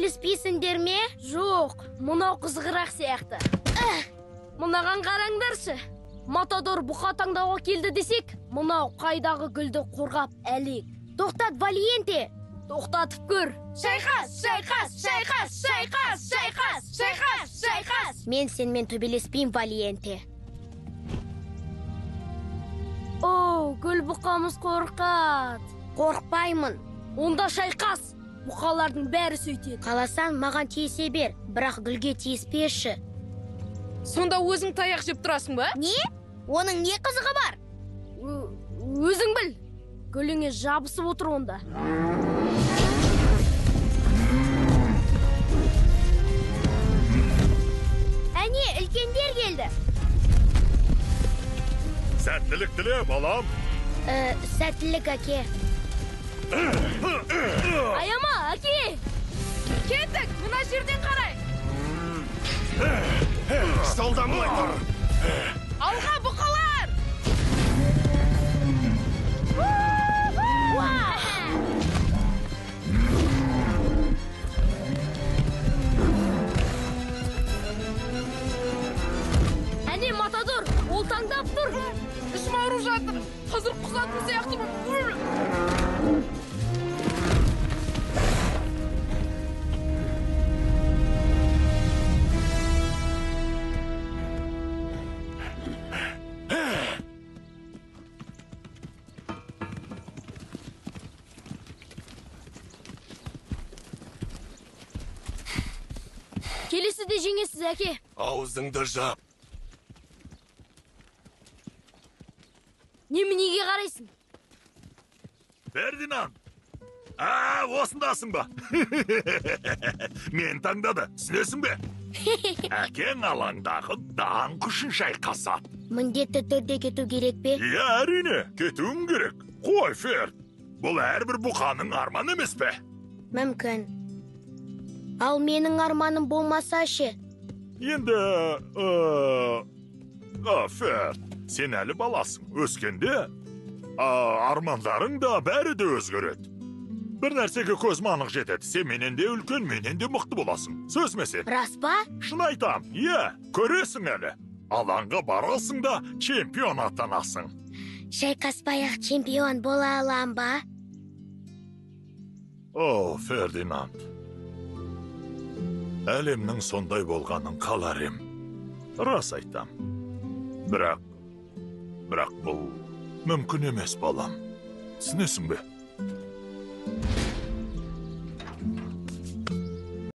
Келіспейсіңдер ме? Жоқ, мынау қызығырақ сияқты. Мынаған қараңдаршы. Матадор бұқа таңдауға келді десек, мынау қайдағы гүлді қорғап әлек. Тоқтат, Валиенте! Тоқтатып көр. Шайқас, шайқас, шайқас, шайқас, шайқас, шайқас, шайқас. Мен сенімен төбелеспеймін, Валиенте. О, гүл бұқамыз қорқады. Қорқпаймын. Онда шайқас. Бұқалардың бәрі сөйтеді. Қаласаң, маған тиісе бер, бірақ гүлге тиіспеші. Сонда өзің таяқ жеп тұрасың ба? Не? Оның не қызығы бар? Өзің біл. Гүліңе жабысып отыр онда. Әне, үлкендер келді. Сәттілік тіле, балам. Сәттілік, әке. Аяма, әке! Кеттік, мына жерден қарай. Салдамай тұр. Алға, бұқалар! Әне, Матадор, ол таңдап тұр. Ішім ауырып жатыр. Қазір құсатын сияқтымын. Келесіде жеңесіз, әке. Аузыңды жап. Неменеге қарайсың? Фердинанд! Осындасың ба? Мен таңдады, түсінесің бе? Әкең алаңдағы даңқ үшін шайқасады. Міндетті түрде кету керек пе? Иә, әрине, кетуім керек. Қой, Ферд, бұл әрбір бұқаның арманы емес пе? Мүмкін. Ал менің арманым болмаса ше? Енді, Ферд, сен әлі баласың. Өскенде армандарың да бәрі де өзгереді. Бір нәрсеге көзім анық жетеді. Сен менен де үлкен, менен де мықты боласың. Сөз ме сен? Рас па? Шын айтам, иә, көресің әлі. Алаңға барасың да чемпион атанасың. Шайқаспай-ақ чемпион бола алам ба? О, Фердинанд. Әлемнің сондай болғанын қалар ем. Рас айтам. Бірақ бұл мүмкін емес, балам. Түсінесің бе?